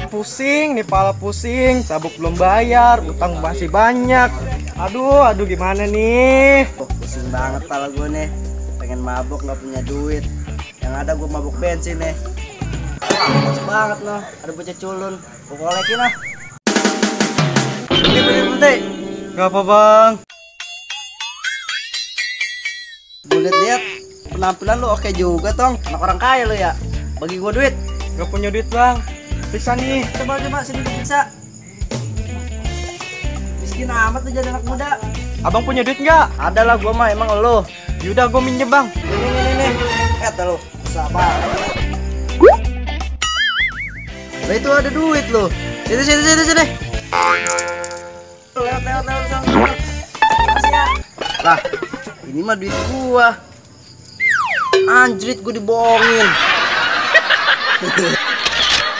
pusing, nih pala pusing, sabuk belum bayar, utang masih banyak. Aduh gimana nih? Pusing banget pala gue nih. Pengen mabuk nggak punya duit. Yang ada gue mabuk bensin nih. Males banget loh. Ada bocah culun. Gue kolekin lah. Berhenti. Gak apa bang? Gue liat-liat penampilan lu oke juga tong. Anak orang kaya lu ya. Bagi gue duit. Gak punya duit bang. Bisa nih. Coba sini bisa. Miskin amat lu jadi anak muda. Abang punya duit nggak? Ada lah gua mah, emang lo. Yaudah gue minjem bang. Ini. Lu. Sabar. Nah, itu ada duit lo. Sini. Lewat sana. Makasih ya. Lah, ini mah duit gua. Anjrit, gua dibohongin.